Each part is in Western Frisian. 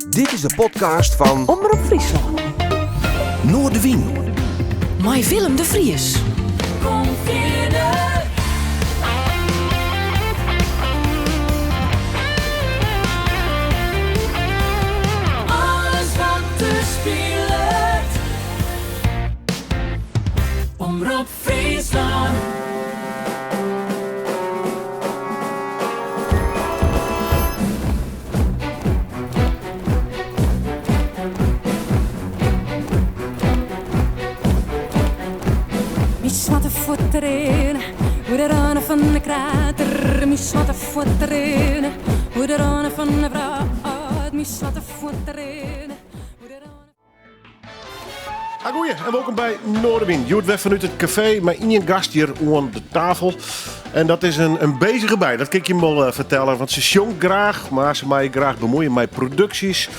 Dit is de podcast fan Omrop Fryslân. Noardewyn. Mei Willem de Vries. Kom fierder. Alles wat der spilet. Omrop Fryslân. Myn swarte fuotten rinne oer de râne fan de krater. Myn swarte fuotten rinne oer de râne fan de wrâld. Myn swarte fuotten rinne oer de râne. Agoeie en wolkom by Noardewyn. Hjoed wer fanút it kafee mei ien gast hjir oan de tafel. En dat is in bezige bij, dat kin ik jim wol fertelle. Want se sjongt graach, mar se mei graach bemuoie mei produksjes.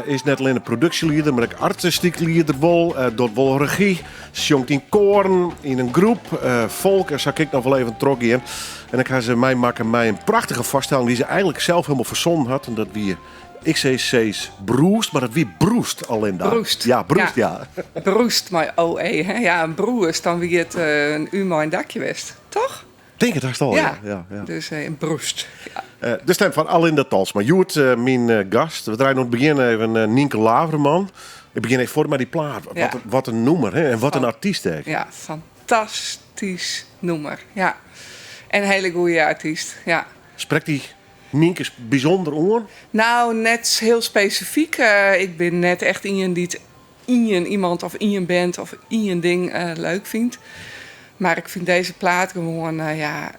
Is net allinne produksjelieder, mar ek artistyk lieder wol. Docht wol regy. Sjongt yn koaren, yn in groep, folk. En sa kin ik noch wol even trochgean. En ik ha se meimakke mei in prachtige foarstelling dy't se eigenlik sels hielendal fersonnen hat. En dat wie Ik sis Broest, mar dat wie Broest, Alinda. Broest. Ja, Broest, ja. Broest mei OE, hè? Ja, in broest, dan wie it in U mei in dakje west, toch? Tink it hast al, ja. Ja, ja. Dus in Broest. Ja. De stem fan Alinda Tolsma. Hjoed myn gast. We draaien oan it begjin even Nynke Laverman. Ik begjin even foar mei dy plaat. Ja. Wat in nûmer, hè? En wat in artyst ek. Ja, fantastysk nûmer, ja. En in hiele goede artyst, ja. Sprekt dy Nynke bysûnder oan? Nou, net hiel spesifyk. Ik bin net echt ien dy't ien iemand of ien band of ien ding leuk fynt. Mar ik fyn dizze plaat gewoan, ja,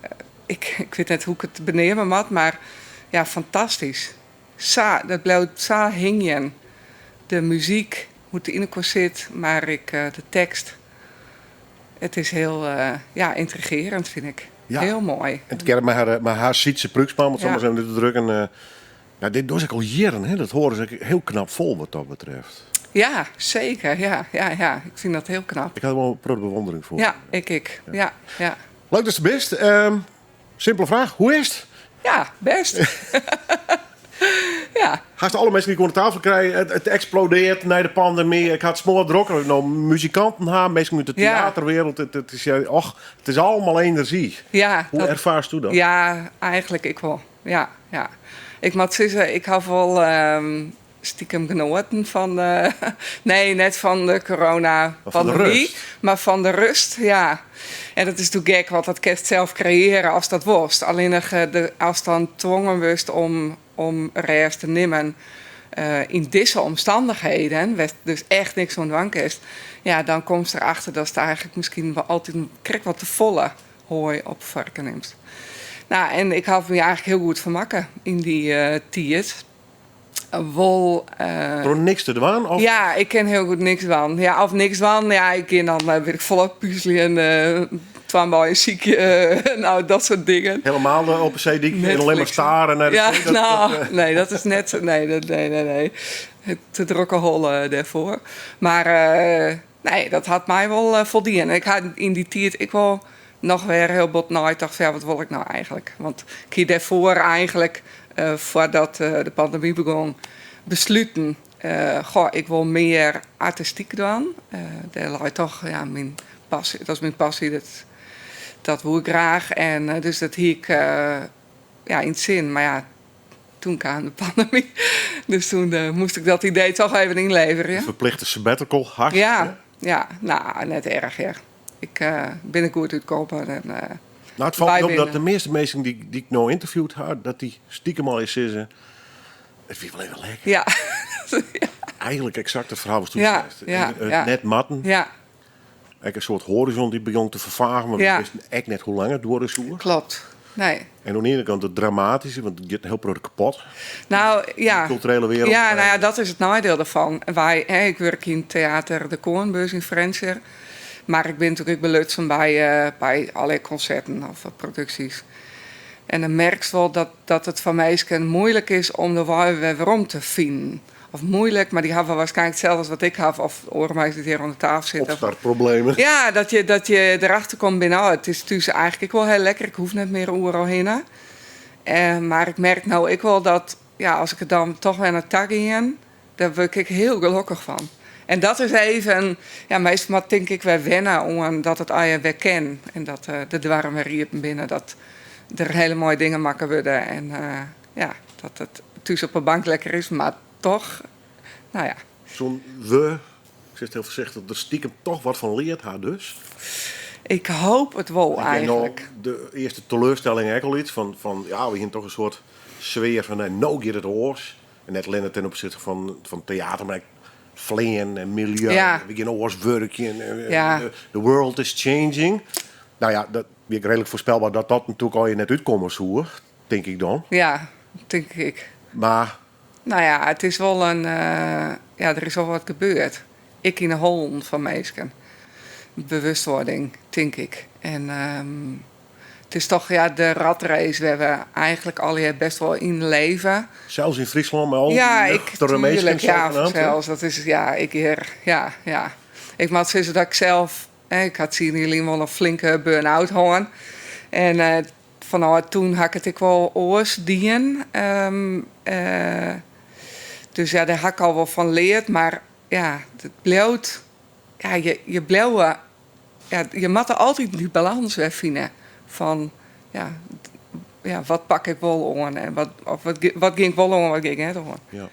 ik wit net hoe't ik it beneame moat, mar ja, fantastysk. Sa, dat bliuwt sa hingjen. De muzyk, hoe't it yn elkoar sit, mar ek de tekst. It is hiel, ja, yntrigearjend fyn ik. Ja. Hiel moai. En tegearre mei har Sytse Pruiksma, om it sa mar even te drukken. Ja, dit dogge se ek al jierren, hè? Dat hâlde se ek hiel knap fol wat dat betreft. Ja, seker. Ja, ja, ja. Ik fyn dat hiel knap. Ik ha der wol in protte bewondering foar. Ja, ik ek. Ja, ja. Leuk datst der bist. Simpele fraach, hoe is it? Ja, bêst. Ja. Hast alle minsken dy't ik oan de tafel krij, it eksplodearret nei de pandemy. Ik ha it smoardrok, as ik no muzikanten ha, minsken út de teaterwereld. It is, ja, och, it is allemal enerzjy. Hoe erfaarst dat? Ja, eigenlik ek wol. Ja, ja. Ik moat sizze, ik ha wol Stiekem genoaten fan, nee, net fan de corona-pandemy, mar fan de rust, ja. En dat is natuerlik gek, want dat kinst sels kreëarje ast dat wolst. Allinnich ast dan twongen wurdst om rêst te nimmen yn dizze omstannichheden, wêr'tst dus echt niks oan dwaan kinst, ja, dan komst derachter datst eigenlik miskien wol altyd krekt wat te folle hoai op foarken nimst. Nou, en ik haw my eigenlik hiel goed fermakke yn dy tiid. Wol. Troch niks te dwaan? Of? Ja, ik kin hiel goed niks dwaan. Ja, of niks dwaan. Ja, ik gean dan wit ik folle puzeljen, toanbeien sykje, nou dat soart dingen. Helemaal op de seedyk en allinne mar staren nei de Ja, see? nou, nee, dat is net, nee, dat, nee, nee, nee. Te drokke holle dêrfoar. Mar nee, dat hat my wol foldien. Ik ha yn dy tiid ek wol noch wer hiel bot neitocht fan ja, wat wol ik no eigenlik? Want ik hie dêrfoar eigenlik, foardat de pandemy begûn, besluten, goh, ik wol mear artistyk dwaan. Dêr leit toch, ja, myn passy, dat is myn passy, dat, dat woe ik graach. En dus dat hie ik, ja, yn it sin. Mar ja, toen kaam de pandemy. Dus toen moast ik dat idee toch even ynleverje. Ferplichte sabbatical, hast. Ja, ja, nou, net erch, ja. Ik bin der goed útkommen. En, Nou, it falt my op dat de measte minsken dy't ik no ynterviewd ha, dat dy stiekem al eens sizze, it wie wol even lekker. Eigenlik eksakt it ferhaal watst seist. It net moatten. Ek in soart hoarizon dy't begûn te ferfagen, want we wisten ek net hoe lang it duorre soe. Kloppet. Nee. En oan de iene kant it dramatyske, want it giet in hiel protte kapot. Nou, ja. De kulturele wereld. Ja, nou ja, dat is it neidiel derfan. Wy, hè, ik wurkje yn Theater De Koornbeurs yn Frjentsjer. Mar ik bin natuerlik ek belutsen by, by allegear konserten of produksjes. En dan merkst wol dat, dat it foar minsken moeilik is om de wei wer werom te finen. Of moeilik, mar dy hawwe waarskynlik itselde as wat ik haw, of oare minsken dy't hjir oan de tafel sitte. Opstartproblemen. Ja, dat je derachter kommen binne, oh, it is thús eigenlik ek wol hiel lekker, ik hoech net mear oeral hinne. Mar ik merk no ek wol dat. ja, as ik der dan toch wer nei ta gean, dêr wurd ik hiel gelokkich fan. En dat is even, ja, meastal moat tink ik wer wenne oan dat it allegear wer kin en dat de doarren wer iepen binne, dat der hiele moaie dingen makke wurde en ja, dat it thús op 'e bank lekker is, mar toch, no ja. Soenen we, ik sis it hiel foarsichtich, der stikem toch wat fan leard ha dus? Ik hoop it wol Ik ken no eigenlik. de earste teleurstelling ek al iets fan ja, we hienen toch in soart sfear fan nee, no giet it oars. En net allinne ten opzichte fan teater, mar ek flean en miljeu. Ja. We gean oars wurkjen. En, Ja. The world is changing. Nou ja, dat wie ek reedlik foarspelber dat dat natuerlik allegear net útkomme soe, tink ik dan. Ja, tink ik. Mar Nou ja, it is wol in. Ja, der is wol wat gebeurd. Ek yn 'e hollen fan minsken. Bewustwording, tink ik. En it is toch ja, de ratrace wêr't we eigentlik allegear best wol yn leve. Sels yn Fryslân mei al dy Ja, ik, nuchtere minsken tuerlik, ja, zogenaamd, hè? fansels. Dat is, ja, ik hjir, ja, ja. Ik moat sizze dat ik sels, hè, ik ha tsien jier lyn wol in flinke burn-out hân. En fanôf toen ha ik it ek wol oars dien. Dus ja, dêr ha ik al wol fan leard. Mar ja, it bliuwt, ja, je, je bliuwe, ja, je moatte altyd dy balâns wer fine fan, ja, ja, wat pak ik wol oan en wat, of wat, wat gean ik wol oan, wat gean ik net oan. Ja.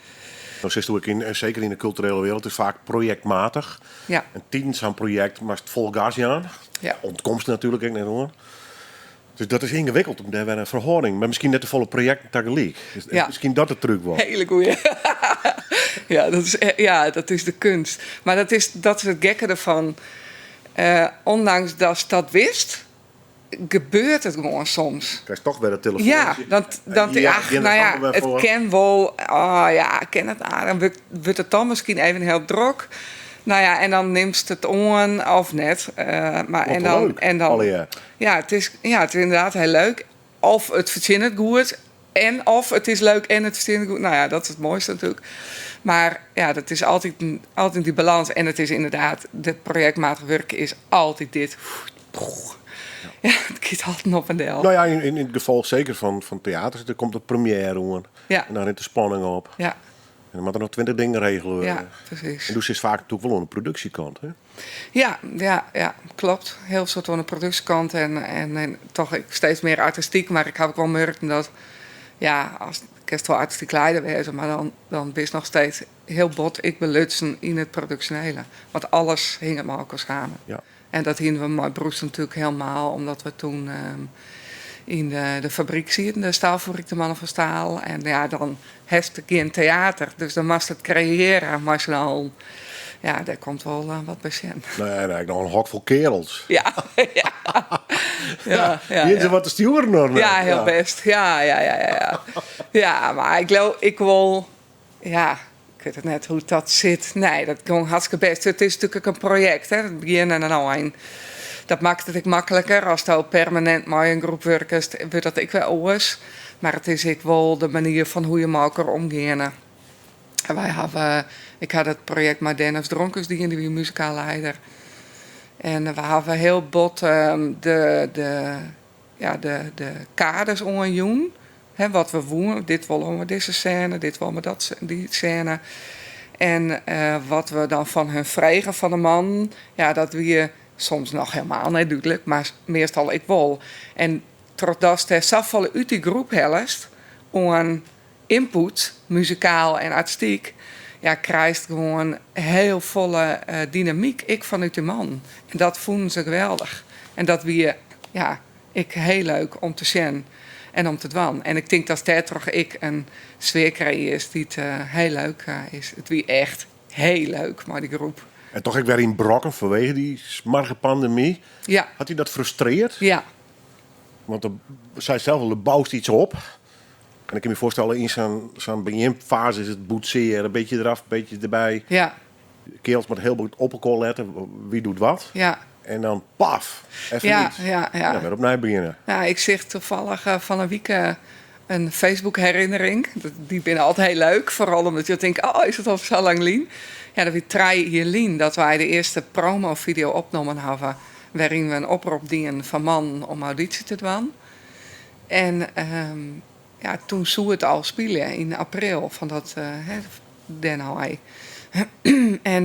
No sitsto ek yn, en seker yn de kulturele wereld, is faak projektmatich. Ja. En tidens sa'n projekt moatst fol gas jaan. Ja. Ûntkomst natuerlik ek net oan. Dus dat is yngewikkeld om dêr wer in ferhâlding, mar miskien net te folle projekten tagelyk. Is Ja. miskien dat de trúk wol? Hiele goeie. Ja, dat is, ja, dat is de keunst. Mar dat is it gekke derfan. Ondanks datst dat witst, gebeurt it gewoan soms. Krijst toch wer dat telefoantsje. Ja, dan, Ja, ach, gean der nou ja, allemaal it voor. kin wol. Oh ja, kin it aardich. Dan wurdt it dan miskien even hiel drok. Nou ja, en dan nimst it oan of net. Maar Wat en dan, leuk, en dan, allegear. Ja, ja, it is ynderdaad hiel leuk. Of it fertsjinnet goed. En of it is leuk en it fertsjinnet goed. Nou ja, dat is it moaiste natuerlik. Mar ja, dat is altyd dy balâns. En it is ynderdaad, de projektmatich wurk is altyd dit. Ja, it giet altyd op en del. Nou ja, yn it gefal seker fan teater, der komt in première oan. Ja. En dan rint de spanning op. Ja. En dan moatte der noch 20 dingen regele wurde. Ja, presys. En do sitst faak natuerlik wol oan de produksjekant, hè? Ja, ja, ja, kloppet. Hiel soad oan de produksjekant en toch ek steeds mear artistyk. Mar ik ha ek wol murken dat, ja, as, kinst wol artistyk lieder wêze, mar dan bist noch steeds hiel bot ek belutsen yn it produksjonele. Want alles hinget mei elkoar samen. Ja. En dat hiene we mei Brûs natuerlik helemaal, omdat we toen yn de fabryk sieten, de staalfabryk de Mannen van Staal. En ja, dan hast gjin teater, dus dan moatst it kreëarje mei syn allen. Ja, dêr komt wol wat by sjen. Nee, nee, noch in hok fol kearels. Ja, ja. Ja, ja, Hienen se ja. wat te stjoeren noch net? Ja, hiel Ja. bêst. Ja, ja, ja, ja, ja. Ja, mar ik leau, ik wol, ja, ik wit it net hoe't dat sit. Nee, dat gong hartstikke bêst. It is natuerlik ek in projekt, hè, it begjin en in ein. Dat makket it ek makliker. Asto permanint mei in groep wurkest, wurdt dat ek wer oars. Mar it is ek wol de manier fan hoe't je mei elkoar omgeane. En wy hawwe, ik ha dat projekt mei Dennis Dronkers dien, dy wie muzikaal lieder. En we hawwe hiel bot ja, de kaders oanjûn. Hè, wat we woene, dit wolle we dizze sêne, dit wolle we dy sêne. En wat we dan fan hun fregen, fan de mannen, ja, dat wie soms noch helemaal net dúdlik, mar meastal ek wol. En trochdatst dêr safolle út dy groep hellest oan ynput, muzikaal en artistyk, ja, krijst gewoan hiel folle dynamyk, ek fanút de mannen. En dat fûnen se geweldich. En dat wie, ja, ek hiel leuk om te sjen en om te dwaan. En ik tink dat dêrtroch ek in sfear kreëarrest dy't hiel leuk is. It wie echt hiel leuk mei dy groep. En toch ek wer yn brokken fanwege dy smoarge pandemy. Ja. Hat dy dat frustrearre? Ja. Want dan sei sels al, der boust yts op. En ik kin my foarstelle, yn sa'n begjinfaze is it boetsearjen, in bytsje derôf, in bytsje derby. Ja. Kearels moatte hiel goed op elkoar lette, wa docht wat. Ja. En dan paf, even Ja, niks. ja. En dan wer opnij begjinne. Ja, ik seach tafallich fan 'e wike in Facebook-herinnering. Dy binne altyd hiel leuk, foaral omdat je tinke, oh, is it al sa lang lyn? Ja, dat wie 3 jier lyn dat wy de earste promo-fideo opnommen hawwe, wêryn we in oprop dienen fan mannen om audysje te dwaan. En Ja, toen soe it al spylje yn april fan dat, hè, dêrnei. En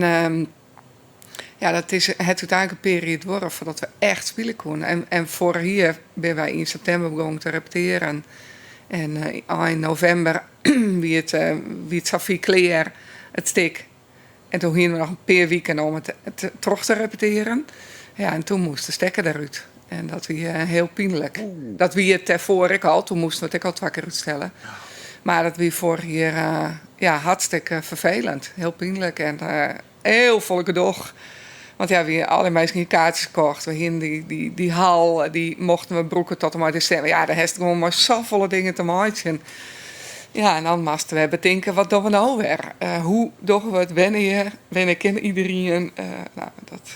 ja, dat is, hat úteinlik in pear jier duorre foardat we echt spylje koene. En, en foarich jier binne wy yn septimber begûn te repetearen. En ein novimber wie it safier klear, it stik. En toen hiene we noch in pear wiken om it troch te repetearen. Ja, en toen moast de stekker derút. En dat wie hiel pynlik. Dat wie it dêrfoar ek al. Toen moasten we it ek al twa kear útstelle. Mar dat wie foarich jier ja, hartstikke ferfelend. Hiel pynlik en hiel folle gedoch. Want ja, wy alle minsken hiene kaartsjes kocht. We hiene dy, dy, dy hal, dy mochten we brûke tot en mei desimber. Ja, dêr hast gewoan mei safolle dingen te meitsjen. Ja, en dan moatst wer betinke, wat dogge we no wer? Hoe dogge we it? Wannear? Wannear kin iederien? Nou, dat,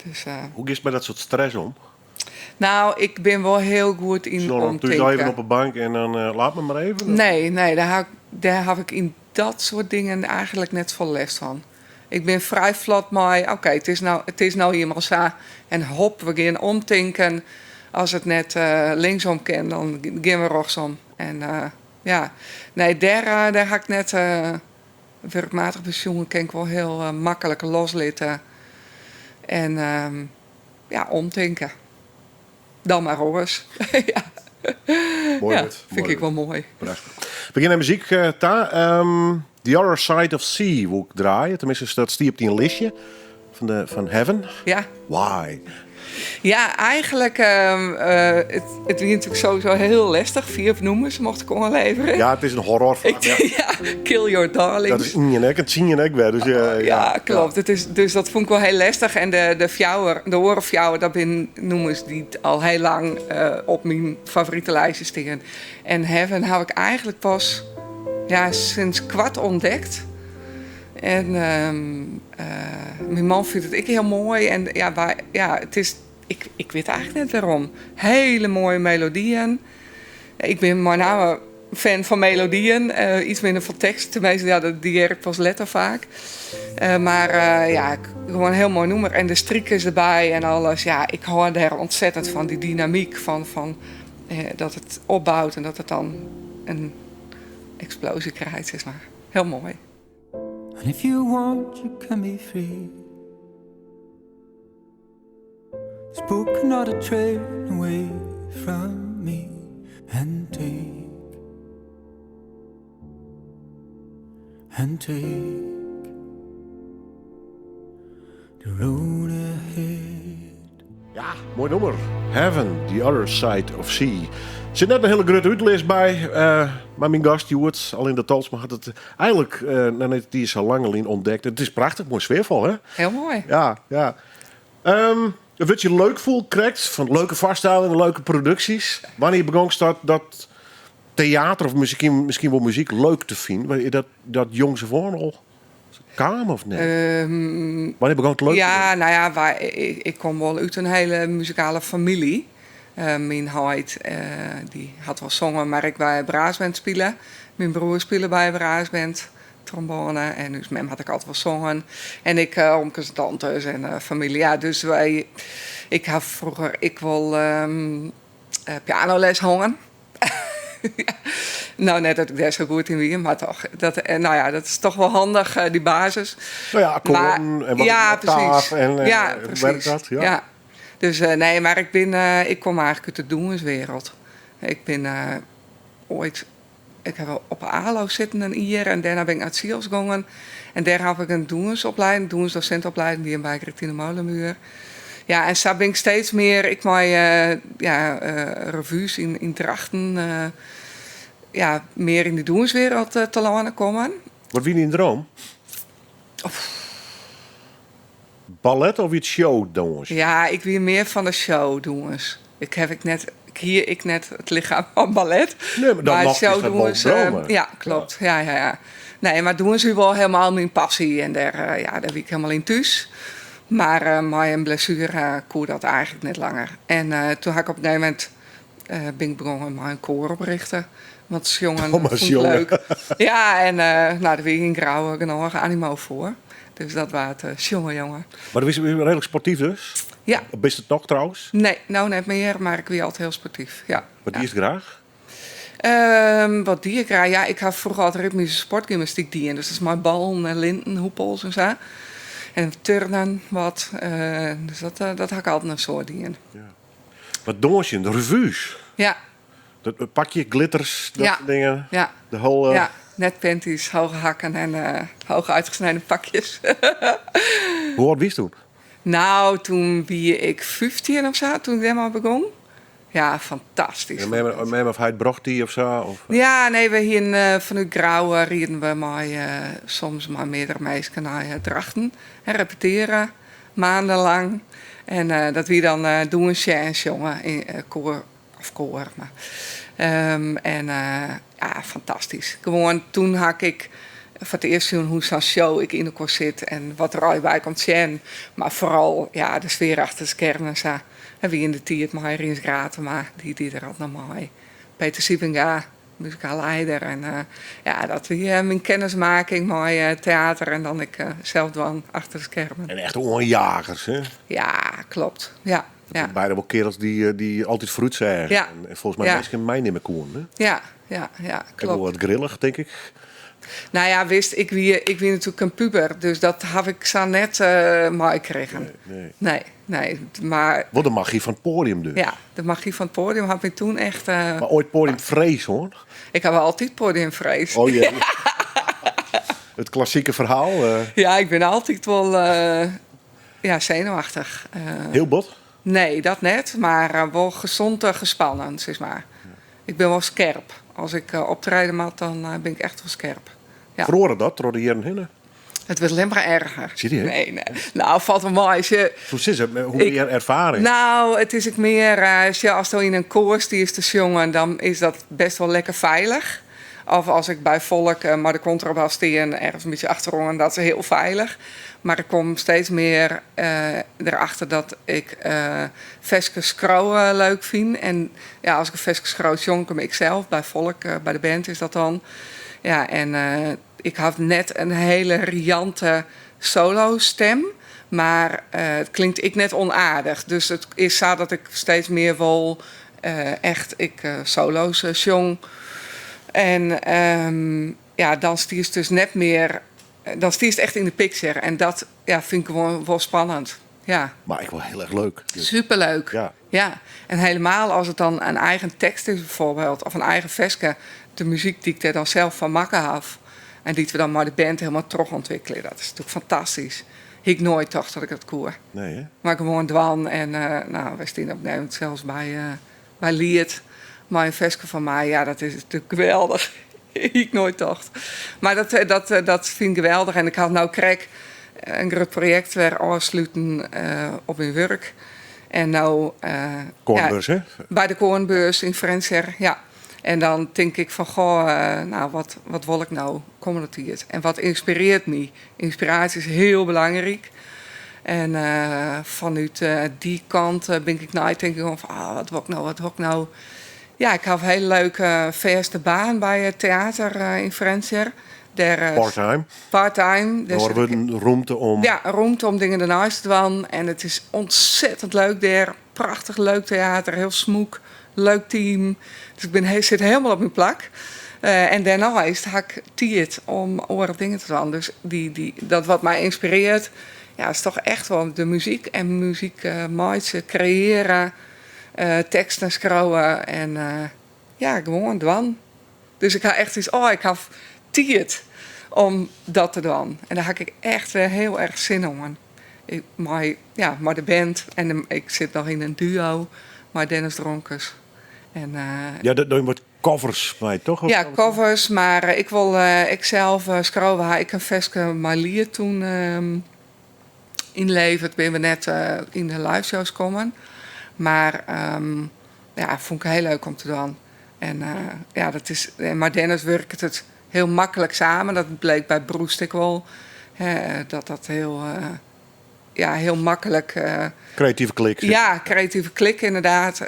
dus, Hoe giest mei dat soart stress om? Nou, ik bin wol hiel goed yn Sjoch dan thús omtinken. even op 'e bank en dan laat me mar even? Nee, nee, dêr haw ik yn dat soart dingen eigenlik net folle lêst fan. Ik bin frij flot mei, oké, it is no ienmaal sa en hop, we gean omtinken. As it net linksom kin, dan gean we rjochtsom. En ja, nee, dêr ha ik net wurkmatich besjoen, kin ik wol hiel maklik loslitte en ja, omtinke. Dan mar oars. Ja. Moai Ja, wurd, fyn moai ik wol wurd. moai. Prachtich. We gean nei muzyk ta. The Other Side of Sea woe ik draaie. Tenminste, dat stie op dyn listje fan Heaven. Ja. Why? Ja, eigenlik, it wie natuerlik sowieso hiel lestich. 5 nûmers mocht ik oanleverje. Ja, it is in horrorfilm. Ik, ja, Kill Your Darlings. Dat is ien ek en tsien ek wer. Dus, Ja, ja. klopt. Het is, dus dat fûn ik wol hiel lestich. En de oare fjouwer, dat binne nûmers dy't al hiel lang op myn favorite lijstje stean. En Heaven haw ik eigenlik pas, ja, sinds koart ûntdekt. En myn man fynt it ek hiel moai. En ja, wy, ja, it is, ik, ik wit eigenlik net wêrom. Hele moaie melodyen. Ik bin mei name fan fan melodyen, iets minder fan tekst. Tenminste, ja, dat, dy hear ik pas letter faak. Mar ja, gewoan in hiel moai nûmer. En de strikers derby en alles. Ja, ik hâld dêr ontzettend fan, dy dynamyk fan dat it opbout en dat it dan in eksploazje krijt, sis mar. Hiel moai. And if you want, you can be free. Just book another train away from me and take, and take the road ahead. Ja, moai nûmer. Heaven, The Other Side of Sea. Der sit net in hiele grutte útlis by, mar myn gast hjoed, Alinda Tolsma, hat it eigenlik noch net iens sa lang lyn ûntdekt. It is prachtich, moai sfearfol, hè? Hiel moai. Ja, ja. It wurdsje leuk foel krekt, fan leuke foarstellingen, leuke produksjes. Wannear begûnst dat teater of miskien wol muzyk leuk te finen? Is dat jongs af oan al kaam of net? Wannear begûn it leuk te Ja, wurden? nou ja, ik kom wol út in hiele muzikale famylje. Myn heit, dy hat wol songen, mar ek by brassband spile. Myn broer spile by brassband, trombone. En ús mem hat ek altyd wol songen. En ek omkes en tantes en famylje. Ja, dus wy, ik ha froeger ek wol pianoles hongen. Ja. Nou, net dat ik dêr sa goed yn wie, mar toch. Dat, nou ja, dat is toch wol handich, dy basis. Nou ja, akkoarden Maar en wat ja, een octaaf precies. en Ja, hoe precies. werkt dat? Ja. Ja. Dus nee, mar ik kom eigenlik út de dûnswereld. Ik bin oait, ik ha op 'e ALO sitten in jier en dêrnei bin ik nei it CIOS gongen. En dêr haw ik in dûnsopleiding, dûnsdosintopleiding dien by Gretine Molenmuur. Ja, en sa bin ik steeds mear, ek mei ja, revues yn Drachten, ja, mear yn de dûnswereld telâne kommen. Wat wie dyn droom? Ballet of wie it showdûns? Ja, ik wie mear fan de showdûns. Ik haw ek net, ik hie ek net it lichem fan ballet. Nee, mar dan Mar noch is dat wol showdûns, dromen. ja, klopt. Ja. Ja, ja, ja. Nee, mar dûns wie wol hielendal myn passy en ja, dêr wie ik hielendal yn thús. Mar mei in blessuere koe dat eigenlik net langer. En toen ha ik op in gegeven momint, bin ik begongen mei in koar oprichte. Want sjongen Thomas fûn ik sjonge. leuk. Ja, en nou, dêr wie yn Grou genôch animo foar. Dus dat waard sjonge, jonge. Mar do wiest reedlik sportyf dus? Ja. Of bist it noch trouwens? Nee, no net mear, mar ik wie altyd hiel sportyf, ja. Wat Ja. diest graach? Wat die ik graach? Ja, ik ha froeger altyd ritmyske sportgymnastyk dien. Dus dat is mei ballen en linten, hoepels en sa. En turnen wat. Dus dat, dat ha ik altyd in soad dien. Ja. Wat dânsjen, de revues. Ja. Dat pakje, glitters, dat Ja. soort dingen. Ja. De whole, Ja, net panties, hoge hakken en hoge uitgesneden pakjes. Hoe âld wiest toen? Nou, toen wie ik 15 of zo, toen ik daarmee begon. Ja, fantastisch. En mem of heit brocht dy of zo? Of? Ja, nee, we hier vanuit Grou rieden we mei, soms mei meardere minsken nei Drachten. En repeteren, maandenlang. En dat wie dan dûnsje en sjonge yn koar, of koar. Maar, en ja, fantastysk. Gewoan, toen ha ik foar it earst sjoen hoe sa'n show ek yn elkoar sit en wat der allegear by komt sjen. Mar foaral, ja, de sfear achter de skermen en sa. En wie yn de tiid mei Rients Gratema, dy die der altyd noch mei. Peter Siebenga, muzikaal leider. En ja, dat wie myn kennismaking mei teater en dan ek sels dwaan achter de skermen. En echt oanjagers, hè? Ja, klopt. Ja, ja. Beide wol kerels dy't altyd foarút seagen. Ja. En folgens my Ja. minsken meinimme koenen, hè? Ja, ja, ja, Ek wol klopt. wat grillich, tink ik. Nou ja, wist, ik wie natuerlik in puber, dus dat haw ik sa net meikrigen. Nee, nee. Nee, nee, mar Wol de magy fan it poadium dus. Ja, de magy fan it poadium hat my toen echt, Mar oait poadiumfrees, hoor. Ik haw altyd poadiumfrees. Oh jee. It klassike ferhaal. Ja, ik bin altyd wol, ja, senuwachtich. Hiel bot? Nee, dat net, mar wol gezond gespannen, sis mar. Ik bin wol skerp. As ik optrede moat, dan bin ik echt wol skerp. Ja. Feroare dat troch de jierren hinne? It wurdt allinnich mar erger. Serieus? Nee, nee. Nou, falt wol mei. Als je Hoe sizze, hoe Ik mear erfaring? Nou, it is ek mear, sjoch, asto yn in koar stiest te sjongen, dan is dat best wol lekker feilich. Of as ik by folk mei de kontrabas stean, ergens in bytsje achteroan, dat is hiel feilich. Mar ik kom steeds mear derachter dat ik ferskes skriuwe leuk fyn. En ja, as ik in ferske skriuw, sjong ik him ek sels by folk, by de band is dat dan. Ja, en ik haw net in hiele riante solostem, mar it klinkt ek net ûnaardich. Dus it is sa dat ik steeds mear wol echt ek solo's sjong. En ja, dan stiest dus net mear, dan stiest echt yn de picture. En dat, ja, fyn ik gewoan wol spannend. Ja. Mar ek wol hiel erch leuk. Dus. Superleuk. Ja. Ja. En helemaal as it dan in eigen tekst is bijvoorbeeld, of in eigen ferske, de muzyk dy't ik dêr dan sels fan makke haw en dy't we dan mei de band hielendal trochûntwikkelje. Dat is natuerlik fantastysk. Hie ik noait tocht dat ik dat koe. Nee, hè? Mar gewoan dwaan en nou, wy steane op in gegeven momint sels by Liet mei in ferske fan my. Ja, dat is natuerlik geweldich. Hie ik noait tocht. Mar dat fyn ik geweldich. En ik haw no krekt in grut projekt wer ôfsluten op myn wurk. En no, Koornbeurs, ja, hè? By de Koornbeurs yn Frjentsjer, ja. En dan tink ik fan, goh, nou, wat wol ik no kommende tiid? En wat ynspirearret my? Ynspiraasje is hiel belangryk. En fanút dy kant bin ik neitinken fan, ah, wat wol ik no, wat wol ik no? Ja, ik haw in hiele leuke fêste baan by it teater yn Frjentsjer. Dêr, Part-time? Part-time. Dêr Dêr sit ik wurdt rûmte om... Ja, rûmte om dingen derneist te dwaan. En it is ontzettend leuk dêr. Prachtich leuk teater, hiel smûk, leuk team. Dus ik sit hielendal op myn plak. En dêrneist ha ik tiid om oare dingen te dwaan. Dus dat wat my ynspirearret, ja, is toch echt wol de muzyk. En muzyk meitsje, kreëarje, teksten skriuwe en ja, gewoan dwaan. Dus ik ha echt iets, oh, ik ha tiid om dat te dwaan. En dêr ha ik echt wer hiel erch sin oan. Ik, mei, ja, mei de band en de, ik sit noch yn in duo mei Dennis Dronkers. En, Ja, dat doe je wat covers mei, toch? Ja, covers, mar ik wol, ik sels skriuwe ha ik in ferske mei Liet toen ynlevere. Binne we net yn de live shows kommen. Mar ja, fûn ik hiel leuk om te dwaan. En, ja, dat is, en mei Dennis wurket it hiel maklik samen. Dat bleek by Broest ek wol. Hè, dat dat hiel, ja, hiel maklik, Kreative klik, sis. Ja, kreative klik ynderdaad.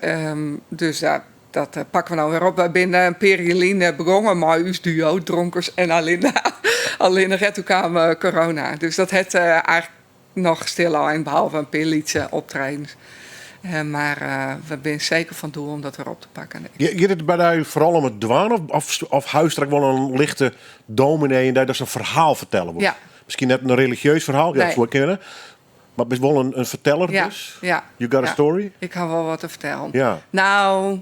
Dus ja, dat pakke we no wer op. Wy binne in pear jier lyn begongen mei ús duo, Dronkers en Alinda. Allinnich, hè, toen kaam corona. Dus dat hat eigentlik noch stillein, behalve in pear lytse optredens. Mar we binne seker fan doel om dat wer op te pakken. Giet it by dy foaral om it dwaan of, of huist der ek wol in lichte dominee yn dy dat sa'n ferhaal fertelle wol? Ja. Miskien net in religieus ferhaal, ja, dat soe kinne. Mar bist wol in ferteller ja. dus? Ja. You got a story? Ik ha wol wat te fertellen. Ja. Nou,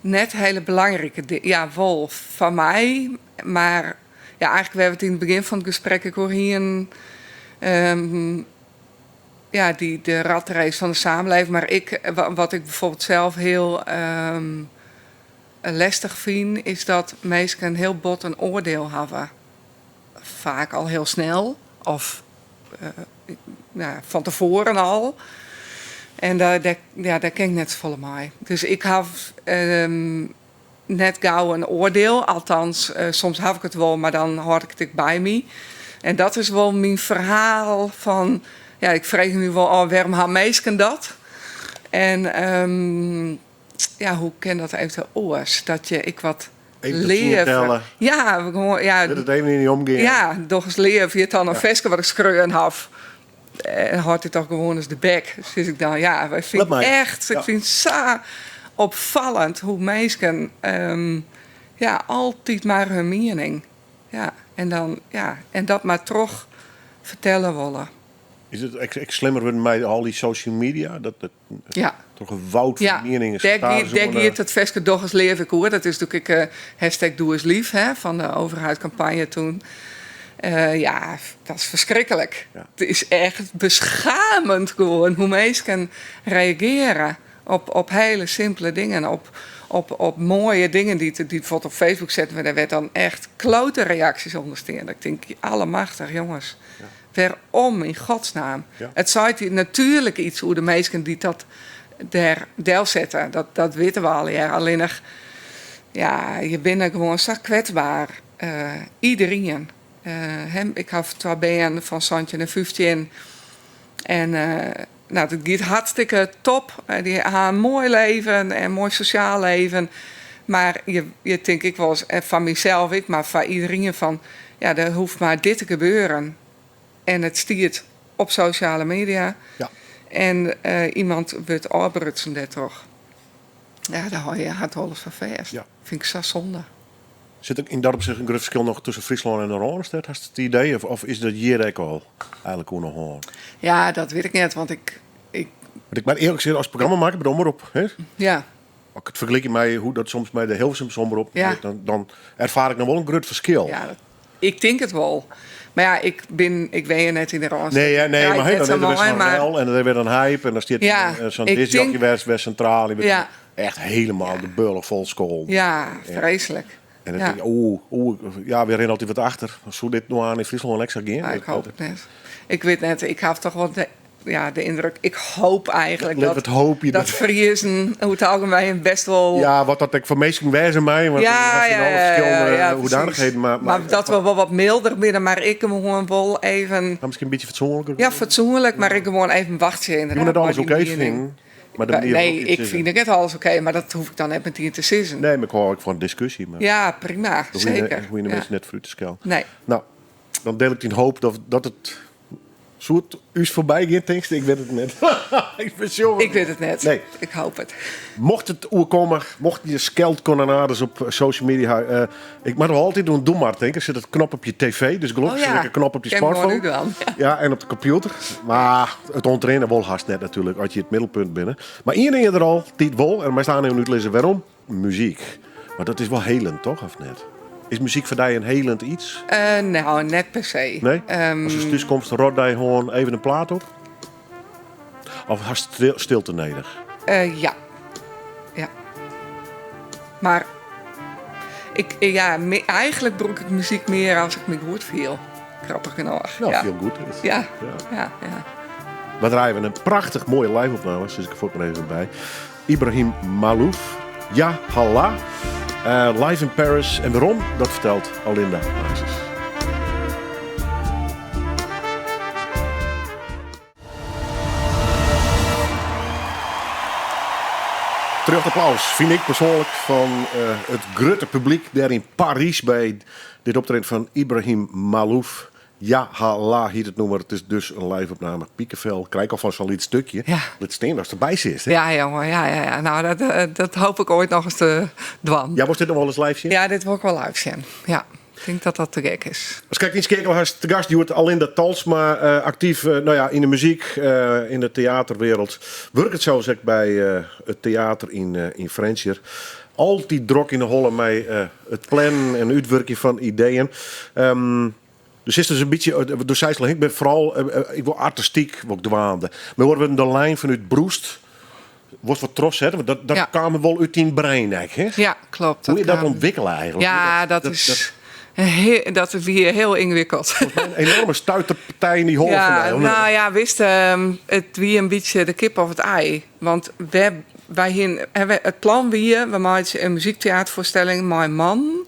net hiele belangrike dingen. Ja, wol foar my, mar ja, eigentlik wêr't we it yn it begjin fan it gesprek ek oer hienen. Ja, die, de ratrace van de samenleving. Maar ik, wat ik bijvoorbeeld zelf heel lestich fyn, is dat minsken hiel bot in oardiel hawwe. Faak al hiel snel of ja, fan tefoaren al. En dêr, dêr, ja, dêr kin ik net safolle mei. Dus ik haw net gau in oardiel. Althans, soms haw ik it wol, mar dan hâld ik it ek by my. En dat is wol myn ferhaal fan, ja, ik freegje my wol ôf, wêrom ha minsken dat? En ja, hoe kin dat eventueel oars? Dat je ek wat Even leaver. Ja, gewoan, ja. Lit it even yn dy omgean. Ja, doch ris leaf. Hjit dan in ferske wat ik skreaun haw. En hâld dy toch gewoan ris de bek, sis ik dan. Ja, wy fyn echt, ik fyn it sa opfallend hoe minsken ja, altyd mar hun miening. Ja, en dan, ja, en dat mar troch fertelle wolle. Is it ek, ek slimmer wurden mei al dy social media? Dat, dat, ja. Troch in woud fan ja. mieningen. Dêr, dêr giet it ferske Doch ris leaf ek oer. Dat is natuerlik ek hashtag Doe eens lief hè, fan de overheidscampagne toen. Ja, dat is ferskriklik. Ja. It is echt beschamend gewoan hoe minsken reagearje op, op hiele simpele dingen. Op, op, op moaie dingen dy't dy't bijvoorbeeld op Facebook setten wurde. Dêr wurdt dan echt klote reaksjes ûnder stean. Dat ik tink, allemachtig jonges. Ja. Wêrom yn godsnaam? Ja. It seit natuerlik yts oer de minsken dy't dat dêr delsette. Dat, dat witte we allegear. Allinnich, ja, je binne gewoan sa kwetsber. Iderien. Hè, ik haw twa bern fan 17 en 15. En nou, dat giet hartstikke top. Dy ha in moai leven en moai sosjaal leven. Mar je, je tink ek wolris, en foar mysels ek, mar foar iderien fan, ja, der hoecht mar dit te gebeuren. En it stiet op sosjale media. Ja. En iemand wurdt ôfbrutsen dêrtroch. Ja, dêr hâld je hart wolris foar fêst. Ja. Fyn ik sa sonde. Sit der yn dat opsicht in grut ferskil noch tusken Fryslân en de Rânestêd, hast it idee? Of, of is dat hjir ek al eigentlik oan de hân? Ja, dat wit ik net, want ik, ik Want ik moat earlik sizze, as programmamakker by de Omrop, hè, ja. as ik it fergelykje mei hoe't dat soms by de Hilversumse Omrop Ja. giet, dan, dan erfaar ik noch wol in grut ferskil. Ja, dat, ik tink it wol. Mar ja, ik bin, ik wenje net yn de Rânestêd. Nee, ja, nee, Ja, ik mar hey, net dan sa is der wer moai, sa'n mar rel en dan is der wer in hype en dan stiet Ja, sa'n ik discjockey tink wer sintraal. Die wurdt Ja. echt hielendal de bulch fol skolden. Ja, freeslik. En dan Ja. tink ik, oeh, oeh, ja, we rinne altyd wat achter. Soe dit no oan yn Fryslân ek sa gean? Ja, ik hoop it net. Ik wit net, ik haw toch wol de, ja, de yndruk, ik hoop eigentlik Lit dat, it hoopje dat dat- Friezen oer it algemien best wol... Ja, wat dat ek foar minsken wêze mei, want Ja, ja, ja, alle ja, ja, ferskillende ja, hoedanichheden. precies. Mar, Maar dat we wol wat milder binne, mar ik gewoan wol even... Nou, miskien in bytsje fatsoenliker. Ja, fatsoenlik, mar ik gewoan even wachtsje Je moet inderdaad. net alles mei dy oké miening. finen. Maar de manier Nee, waarop je het ik zegt. fyn ek net alles oké, mar dat hoech ik dan net metien te sizzen. Nee, mar ik hâld ek fan diskusje. Mar Ja, prima, dan hoege je zeker. hoege je de Ja. minsken net foarút te skelden. Nee. Nou, dan diel ik dyn hoop dat, dat it soe it ús foarby gean, tinkst? Ik wit it net. Ik ben sjoer. Ik wit it net. Nee. Ik hoop it. Mocht it oerkomme, mocht je skeldkanonades op social media... ik moat noch altyd oan Doe Maar tinke. Der sit in knop op je tv, dus gelokkich Oh ja. sit ek in knop op je Kin ik gewoan smartphone. útdwaan. Ja. Ja, en op de kompjûter. Mar it ûntrinne wol hast net natuerlik, as je it middelpunt binne. Mar ien ding is der altyd wol, en meist aaneven útlizze wêrom, muzyk. Mar dat is wol helend, toch, of net? Is muzyk foar dy in helend iets? Nou, net per se. Nee? As do thúskomst, rot dy gewoan even in plaat op? Of hast stilte nedich? Ja. Ja. Mar ik, ja, eigentlik brûk ik muzyk mear as ik my goed fiel. Grappich genôch. Nou, ja. fiel goed is. Ja. Ja. Ja, ja. We draaien in prachtich moaie live-opname, sis ik der fuort mar even by. Ibrahim Maalouf, Ja Hala, live in Paris. En wêrom, dat fertelt Alinda Hazes. Terjocht applaus, fyn ik persoanlik, fan it grutte publyk dêr yn Parys by dit optreden fan Ibrahim Maalouf. Ja Ha La hiet it nûmer. It is dus in live-opname. Pikevel, krij ik al fan sa'n lyts stikje. Ja. Lit stean datst derby sitst. Hè? Ja, jonge, ja, ja, ja. Nou, dat, eh, dat hoop ik oait noch ris te dwaan. Ja, wolst dit noch wolris live sjen? Ja, dit wol ik wol live sjen. Ja, ik tink dat dat te gek is. Ast krekt ynskeakele hast, te gast hjoed Alinda Talsma, eh, aktyf eh, nou ja, yn de muzyk, eh, yn de teaterwereld. Wurket sels ek by eh, it teater yn, eh, yn Frjentsjer. Altyd drok yn de holle mei eh, it plannen en útwurkjen fan ideeën. Um, dus is dus in bytsje, eh, do seist al, ik bin foaral, eh, eh, ik wol artistyk wol ik dwaande. Mar oare wurden de lijn fanút Broest, wolst wat trochsette, want dat, dat Ja. kaam wol út dyn brein ek, hè? Ja, klopt. Hoe is dat kwam- ûntwikkele eigentlik? Ja, dat, is heel, dat wie hiel yngewikkeld. Een enorme stuiterpartij yn dy holle fan Ja, dy. nou ja, wist, it wie in bytsje de kip of it ei. Want wy, wy hiene, hè, wy- it plan wie, we meitsje in muzykteaterfoarstelling mei mannen.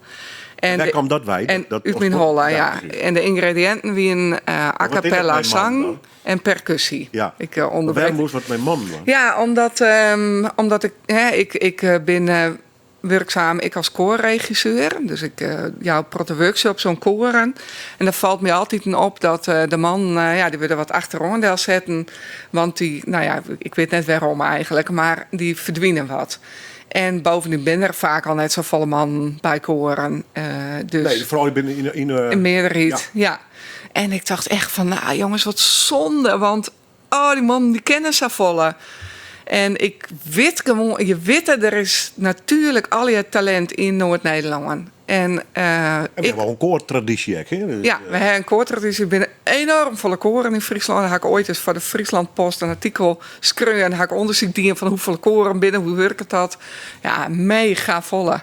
En Wêr de- kaam dat wei? En Dat- út myn holle, ja. precies. En de yngrediïnten wiene eh a wat is dat cappella mei mannen sang dan? en perkusje. Ja. Ik eh, onderbrek. Wêrom moast wat mei mannen dan? Ja, omdat, ehm, omdat ik, hè, ik, ik eh, bin eh, wurksaam ek as koarregisseur. Dus ik eh, jou in protte workshops oan koaren. En dan falt my altyd op dat eh, de mannen, eh, ja, dy wurde wat achteroan delsetten. Want dy, nou ja, ik wit net wêrom eigentlik, mar dy ferdwine wat. En bovendien binne der faak al net safolle mannen by koaren. eh, dus Nee, de froulju binne yn, yn, eh, in mearderheid, ja. En ik tocht echt fan, nou jonges, wat sonde. Want oh, dy mannen dy kinne safolle. En ik wit gewoan, je witte, der is natuerlik allegear talint yn Noard-Nederlân. En, eh, En we ik, hawwe wol in koartradysje ek, hè? Dus, ja, we hawwe in koartradysje. Der binne enoarm folle koaren yn Fryslân. Dêr ha ik oait ris foar de Friesland Post in artikel skreaun. En ha ik ûndersyk dien fan hoefolle koaren binne, hoe wurket dat. Ja, mega folle.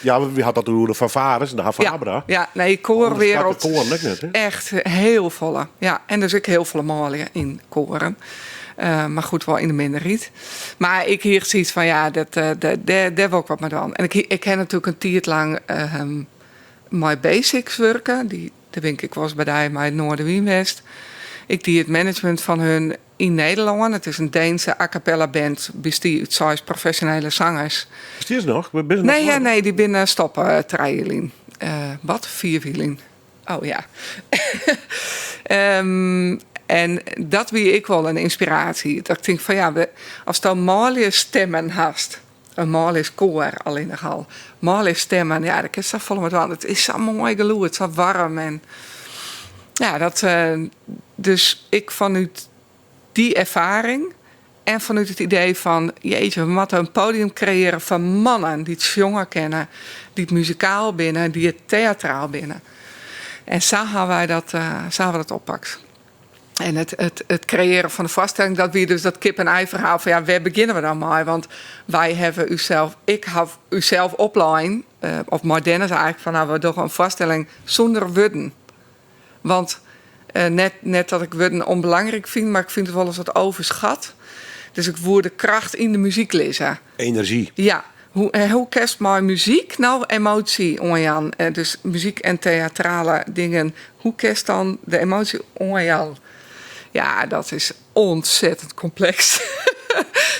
Ja, we hadden dat oer de fanfares en de Hafabra. Ja, ja, nee, koarwereld. Onderschatte koaren ek net, hè? Echt hiel folle. Ja, en dus ek hiel folle manlju yn koaren. Eh, mar goed, wol yn de minderheid. Mar ik hie soks fan, ja, dat, eh, dêr, dêr wol ik wat mei dwaan. En ik, ik ha natuerlik in tiid lang ehm, mei Basics wurke. Dy, dêr bin ik wolris by dy mei Noardewyn west. Ik die it management fan hun yn Nederlân. It is in Deense a cappella band, bestie út seis profesjonele sangers. Besteane se noch? Binne se Nee, noch ja, nee, dy binne stoppe 3 jier lyn. Eh, wat? 4 jier lyn. Oh ja. Ehm, en dat wie ek wol in ynspiraasje. Dat ik tink fan ja, we, ast manljusstimmen hast, in manljuskoar allinnich al, manljusstimmen, ja, dêr kinst safolle mei dwaan. It is sa'n moai gelûd, sa waarm. En ja, dat, eh, dus ik fanút dy erfaring en fanút it idee fan, jeetje, we moatte in podium kreëarje foar mannen dy't sjonge kinne, dy't muzikaal binne, dy't teatraal binne. En sa hawwe wy dat, eh, sa hawwe we dat oppakt. En it, it, it kreëarjen fan de foarstelling, dat wie dus dat kip-en-ei ferhaal fan ja, wêr begjinne we dan mei? Want wy hawwe ússels, ik haw ússels oplein, eh, of mei Dennis eigentlik, fan nou, we dogge in foarstelling sûnder wurden. Want eh, net, net dat ik wurden ûnbelangryk fyn, mar ik fyn it wolris wat overschat. Dus ik woe de kracht yn de muzyk lizze. Enerzjy. Ja, hoe, eh, hoe kinst mei muzyk no emoasje oanjaan? Eh, dus muzyk en teatrale dingen. Hoe kinst dan de emoasje oanjaan? Ja, dat is ontzettend kompleks.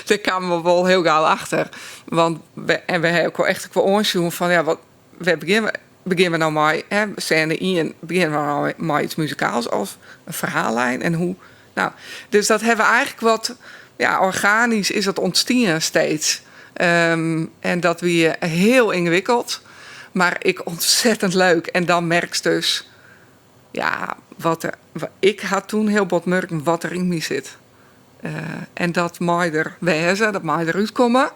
Dêr kamen we wol hiel gau achter. Want we, en we hawwe ek wol echt ek wol oansjoen fan ja, wat, wêr begjinne we, begjinne we no mei? Hè, sêne 1, begjinne we no mei iets muzikaals of in ferhaallijn? En hoe? Nou, dus dat hawwe we eigentlik wat, ja, organysk is dat ûntstien steeds. Ehm, en dat wie hiel yngewikkeld, mar ek ontzettend leuk. En dan merkst dus, ja, wat der, ik ha doe hiel bot murken wat der yn my sit. Eh, en dat mei der wêze, dat mei derút komme.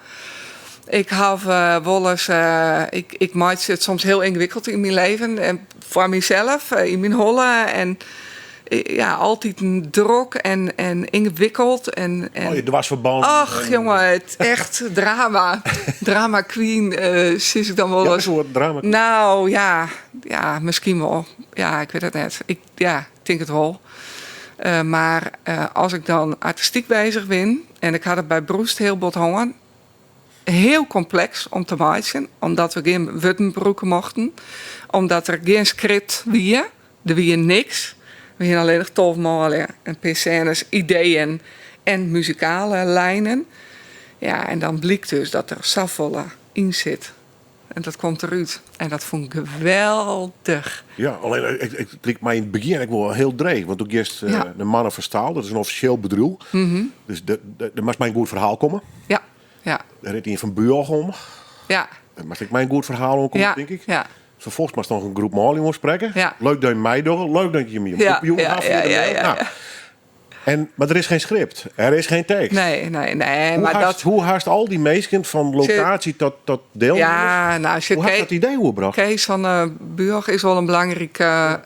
Ik haw uh, wolris, uh, ik, ik meitsje it soms hiel yngewikkeld yn myn leven. En foar mysels, yn myn holle. En ja, altyd drok en, en yngewikkeld. En, en, Oh, je dwarsferbân. Ach, En- jonge, it echt drama. Drama queen, eh sis ik dan wol Ja, ris. in soart drama. Nou ja, ja, miskien wol. Ja, ik wit it net. Ik, ja, ik tink it wol. Eh, mar eh, as ik dan artistyk beuzich bin, en ik ha it by Broest hiel bot hân, hiel kompleks om te meitsjen, omdat we gjin wurden brûke mochten, omdat der gjin skript wie, der wie niks. We hiene allinnich 12 manlju, in pear sênes, ideeën en muzikale linen. Ja, en dan blykt dus dat der safolle yn sit. En dat komt derút. En dat fûn ik geweldich. Ja, allinne it liket my yn it begjin ek wol hiel dreech. Want do giest de Mannen van Staal, dat is in offisjeel bedriuw. Dus der moast mei in goed ferhaal komme. Ja, ja. Der rint ien fan Buog om. Der moast ek mei in goed ferhaal oankomme, tink ik. Ferfolgens moast noch in groep manlju oansprekke. Leuk dat je meidogge, leuk dat je je opjûn hawwe foar de mail. Nou, en, mar der is geen script, er is geen tekst. Nee, nee, nee. Hoe maar dat Hoe hast al dy minsken fan lokaasje tot deelnemers, Ja, nou, hoe hast dat idee oerbrocht? Kees van uh, Buog is wol in belangrike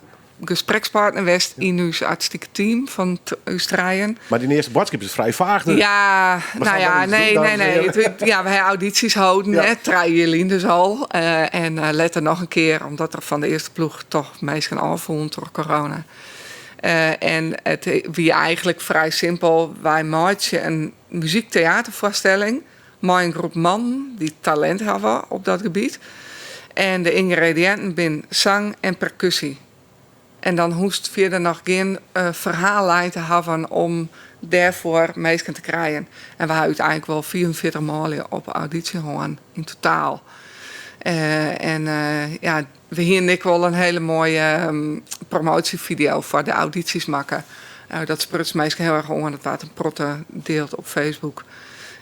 gesprekspartner west yn ús artistike team fan ús trijen. Mar dyn earste boadskip is frij faach dus. Ja, We nou gaan ja, wel iets nee, doen, nee, dames en nee. heren. Ja, we hebben audities houden, hè, 3 jaar lyn dus al. En letter noch in kear, omdat der fan de earste ploech toch minsken ôffoelen troch corona. En it wie eigentlik frij simpel. Wy meitsje in muzykteaterfoarstelling mei in groep mannen dy't talint hawwe op dat gebiet. En de yngrediïnten binne sang en perkussy. En dan hoechst fierder noch gjin ferhaallijn te hawwen om dêrfoar minsken te krijen. En we ha úteinlik wol 45 manlju op audysje hân yn totaal. En ja, we hienen ek wol in hiele moaie promoasjevideo foar de audysjes makke. Dat spruts minsken hiel erch oan. Dat waard in protte dield op Facebook.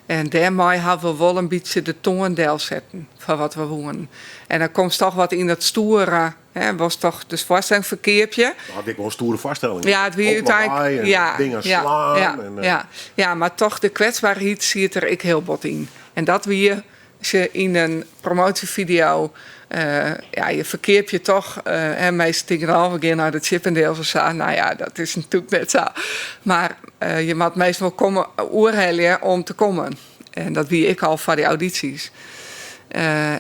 En dêrmei hawwe we wol in bytsje de toan delsetten foar wat we woenen. En dan komst toch wat yn dat stoere, hè, wolst toch de foarstelling ferkeapje. Dat hat ek wol in stoere foarstelling. Ja, it wie Ook lawaai úteinlik en ja, dingen ja, slaan ja, en, ja. Ja, mar toch de kwetsberheid siet der ek hiel bot yn. En dat wie se yn in promoasjevideo, ja, je ferkeapje toch, hè, minsken tinke al, we gean nei de Chippendales of sa. Nou ja, dat is natuerlik net sa. Mar je moat minsken wol komme, oerhelje om te kommen. En dat wie ek al foar dy audysjes.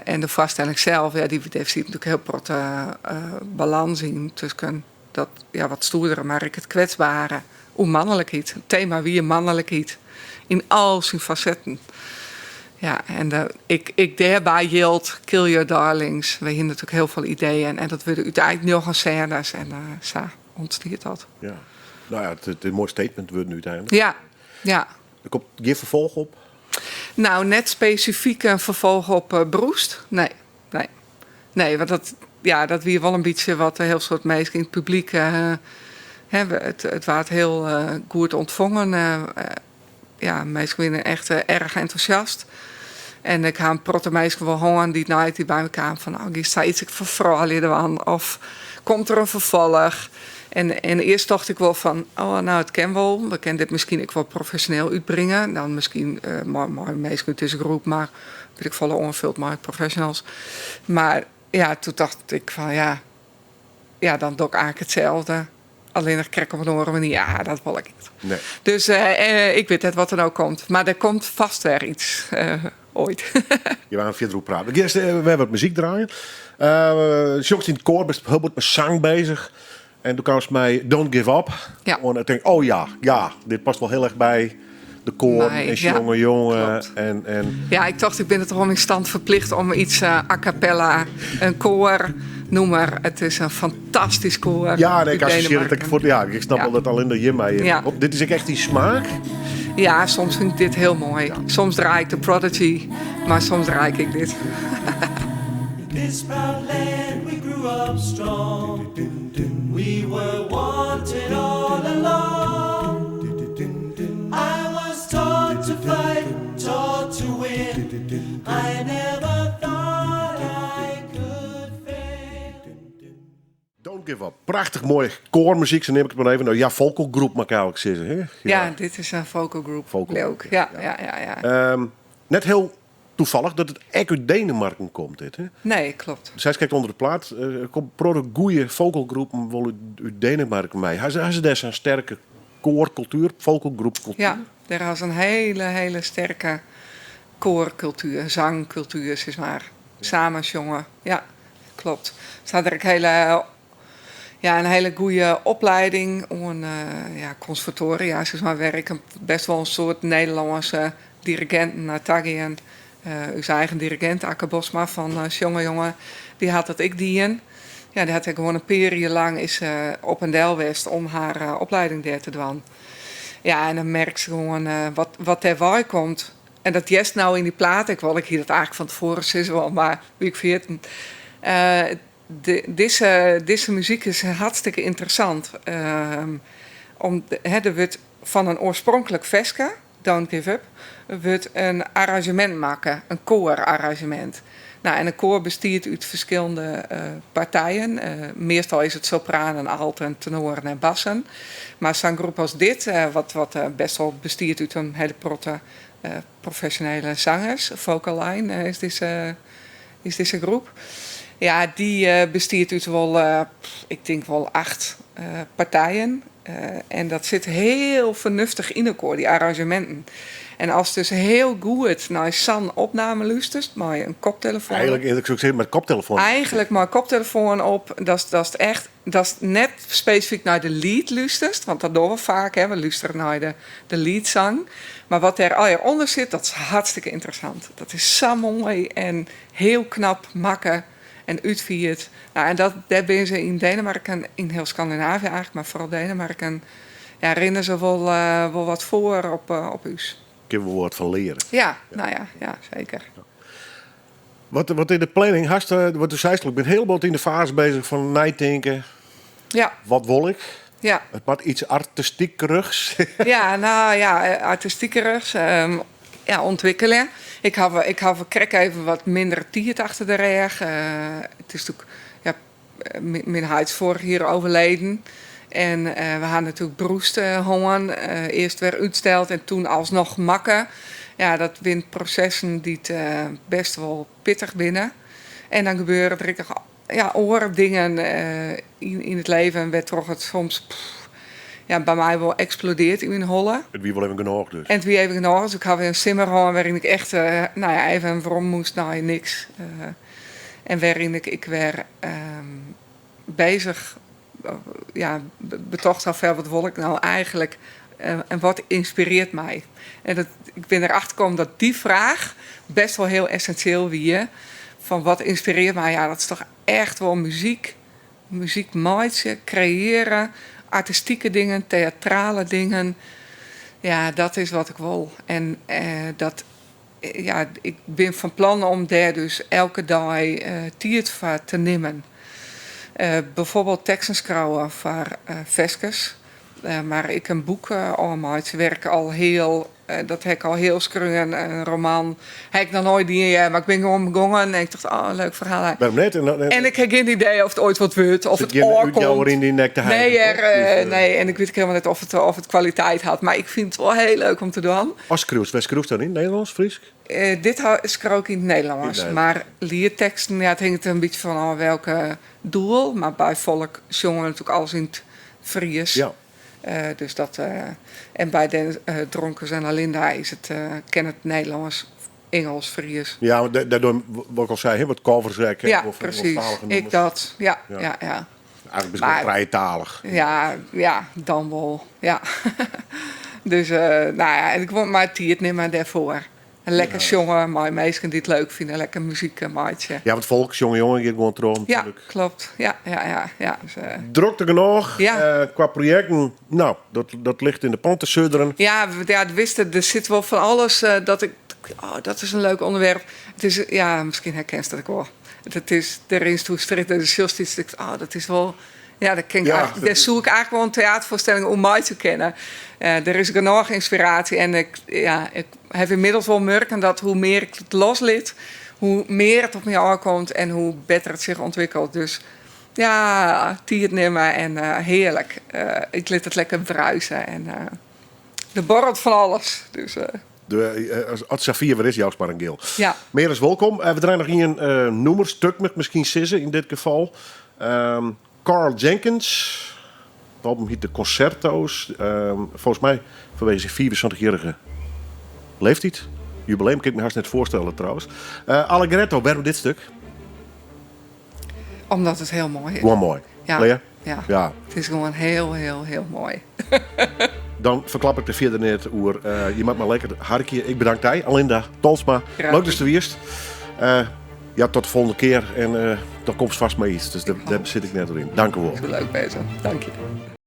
En de foarstelling sels, ja, dy, dêr siet natuerlik hiel protte balâns yn tusken dat ja, wat stoerdere, mar ek it kwetsbere oer manlikheid. It tema wie manlikheid yn al syn fasetten. Ja, en de, ek dêrby jildt Kill Your Darlings. We hiene natuerlik hiel folle ideeën en dat wurde úteinlik njoggen sênes en sa ûntstiet dat. Ja. Nou ja, it is in moai statement wurden úteinlik. Ja, ja. Der komt gjin ferfolch op? Nou, net spesifyk in ferfolch op Broest. Nee, nee. Nee, want dat, ja, dat wie wol in bytsje wat in hiel soad minsken yn it publyk. Hè, it waard hiel goed ûntfongen. Ja, minsken wiene echt erch entûsjast. En ik ha in protte minsken wol hân dy't nei dy by my kamen fan, oh, giest sa iets ek foar froulju dwaan? Of komt der in ferfolch? En earst tocht ik wol fan, oh, nou, it kin wol. We kinne dit miskien ek wol profesjoneel útbringe. Dan miskien mei minsken út dizze groep, mar wit ik folle oanfuld mei professionals. Mar ja, toen tocht ik fan, ja, ja, dan doch ik eigentlik itselde. Allinnich krekt op in oare manier. Ja, dat wol ik net. Nee. Dus ik wit net wat der no komt. Mar der komt fêst wer iets oait. Je waren fierder oer praten. Earst wer wat muzyk draaien. Sjongst yn it koar, bist hiel bot mei sang beuzich. En doe kaamst mei Don't Give Up. En ik tink, oh ja, ja, dit past wol hiel erch by de koar Mei, en ja, sjonge jonge. klopt. En Ja, ik tocht, ik bin der toch oan myn stand ferplichte om iets a cappella, in koar, nûmer. It is in fantastysk koar. Ja, nee, ik út associeer it ek Denemarken. foar, ja, ik snap wol dat allinne hjirmei. Op, dit is ek echt dyn smaak? Ja, soms fyn ik dit hiel moai. Soms draai ik The Prodigy, mar soms draai ik ek dit. This proud land we grew up strong. We were wanted all along. I was taught to fight, taught to win. I never thought I could fail. Don't Give Up. Prachtich moai koarmuzyk, sa neam ik it mar even. Nou ja, vocal group moat ik eigentlik sizze. Hè? Ja, dit is in vocal group. Vocal Leuk. group, Ja, ja. ja. Net hiel toefollich dat it ek út Denemarken komt, dit. Hè? Nee, kloppet. Sy krekt ûnder de plaat. Der komt protte goede vocal groepen wol út Denemarken mei. Ha se dêr sa'n sterke koarkultuer, vocal group kultuer? Ja, dêr ha se in hiele, hiele sterke koarkultuer, zangkultuer, sis mar. Samen sjonge, ja, kloppet. Se ha der ek hiele, ja, in hiele goede oplieding oan, ja, konservatoaria, sis mar, wêr ek best wol in soad Nederlânske diriginten nei ta gean. Us eigen dirigint, Akke Bosma fan Sjonge Jonge, dy hat dat ek dien. Ja, dy hat ek gewoan in pear jier lang is op en del west om har oplieding dêr te dwaan. Ja, en dan merkst gewoan wat dêr wei komt. En dat hearst no yn dy plaat ek wol. Ik hie dat eigentlik fan tefoaren sizze wollen, mar wie ik ferjitten. Dizze, dizze muzyk is hartstikke ynteressant. Om, hè, der wurdt fan in oarspronklik ferske, Don't Give Up, wurdt in arranzjemint makke, in koararranzjemint. Nou, en in koar bestiet út ferskillende partijen. Meastal is it sopranen, alten, tenoaren en bassen. Mar sa'n groep as dit, wat, wat best wol bestiet út in hiele protte profesjonele sangers, Vocal Line is dizze, is dizze groep. Ja, dy bestiet út wol, ik tink wol acht partijen. En dat sit hiel fernuftich yn elkoar, dy arranzjeminten. En ast dus hiel goed nei sa'n opname lústerst mei in koptelefoan. Eigentlik, ik soe sizze, mei koptelefoan. Eigentlik mei koptelefoan op, datst echt, datst net spesifyk nei de liet lústerst, want dat dogge we faak, hè, we lústerje nei de liedsang. Mar wat dêr allegear ûnder sit, dat is hartstikke ynteressant. Dat is sa moai en hiel knap makke en útfierd. Nou, en dat, dêr binne se yn Denemarken, yn hiel Skandinavië eigentlik, mar foaral Denemarken, ja, rinne se wol, wol wat foar op, op ús. Kinne we wol wat fan leare. Ja, nou ja, ja, seker. Wat, wat yn de planning hast, wat do seist, ik bin hiel bot yn de faze bezich fan neitinken. Ja. Wat wol ik? Ja. It moat iets artistykerigs. Ja, nou ja, artistykerigs. Ja, ûntwikkelje. Ik haw, ik haw krekt even wat minder tiid achter de rêch. It is natuerlik, ja, myn heit is foarich jier overleden. En we ha natuerlik Broest hân. Earst wer útsteld en toen alsnoch makke. Ja, dat binne prosessen dy't best wol pittich binne. En dan gebeure der ek noch, ja, oare dingen yn it leven wêrtroch it soms, pff, ja, by my wol eksplodearret yn myn holle. It wie wol even genôch dus. En it wie even genôch. Dus ik haw in simmer hân wêryn ik echt, nou ja, even werom moast nei niks. En wêryn ik ek wer bezich, ja, betocht haw fan wat wol ik no eigentlik en wat ynspirearret my. En dat, ik bin derachter kommen dat dy fraach best wol hiel essinsjeel wie. Fan wat ynspirearret my? Ja, dat is toch echt wol muzyk. Muzyk meitsje, kreëarje, artistike dingen, teatrale dingen. Ja, dat is wat ik wol. En dat, ja, ik bin fan plan om dêr dus elke dei tiid foar te nimmen. Byfoarbyld teksten skriuwe foar ferskes, mar ek in boek ôfmeitsje wêr't ik al hiel, dat ha ik al hiel skreaun, in roman. Ha ik noch noait dien, hear, mar ik bin gewoan begongen en ik tocht, oh, leuk ferhaal. Wêrom net? En ik ha gjin idee oft it oait wat wurdt, of it Sit gjin ôfkomt. útjouwer yn dyn nek te Nee, hijen, hear, toch? Dus, nee, en ik wit ek hielendal net oft it kwaliteit hat, mar ik fyn it wol hiel leuk om te dwaan. Ast skriuwst, wêr skriuwst dan yn? Nederlânsk, Frysk? Dit skriuw ik yn it Nederlânsk, mar lietteksten, ja, it hinget der in bytsje fan ôf welke doel. Mar by folk sjonge we natuerlik alles yn it Frysk. Ja. Dus dat, en by de Dronkers en Alinda is it, kin it Nederlânsk, Ingelsk, Frysk. Ja, want dêr wat ik al sei, hè, wat covers ek, hè, Ja, of presys. Ingelsktalige Ek nûmers. dat, ja, Ja. ja, ja. Eigentlik bist wol trijetalich. Ja, ja, dan wol, ja. Dus, nou ja, en ik wol mar tiid nimme dêrfoar. En lekker sjonge mei minsken dy't it leuk fine, lekker muzyk meitsje. Ja, want folk sjonge jonge giet gewoan troch Ja, natuerlik. klopt. Ja, ja, ja, ja. Dus, Drokte genôch. Ja. Kwa projekten, nou, dat ligt yn de pan te sudderen. Ja, ja, witst, der sit wol fan alles dat ik, oh, dat is in leuk ûnderwerp. It is, ja, miskien herkenst dat ek wol. Dat is, dêr rinst oer strjitte en dan sjochst yts, tinkst, oh, dat is wol, ja, dat kin ik eigentlik, dêr soe ik eigentlik wol in teaterfoarstelling oer meitsje kinne. Der is genôch ynspiraasje en ik, ja, ik haw ynmiddels wol murken dat hoe mear ik it loslit, hoe mear it op my ôfkomt en hoe better it sich ûntwikkelt. Dus ja, tiid nimme en hearlik. Ik lit it lekker bruise en der barret fan alles. Dus. De, as it safier wer is, joust mar in gil. Ja. Mear as wolkom. We draaie noch ien nûmer, stuk moat ik miskien sizze yn dit gefal. Karl Jenkins. It album hyt De Concerto's. Folgens my fanwege syn 75-jierrige leeftyd. Jubileum kin ik my hast net foarstelle trouwens. Allegretto, wêrom dit stuk? Omdat it hiel moai is. Gewoan moai. Ja. Klear? Ja. Ja. It is gewoan hiel, hiel, hiel moai. Dan ferklap ik der fierder net oer. Je moat mar lekker harkje. Ik bedank dy, Alinda Tolsma. Graach Leuk datst der wiest. Ja, tot de folgjende kear. En dan komst fêst mei yts. Dus dêr sit ik net oer yn. Dank u wol. Leuk bezich. Dank je.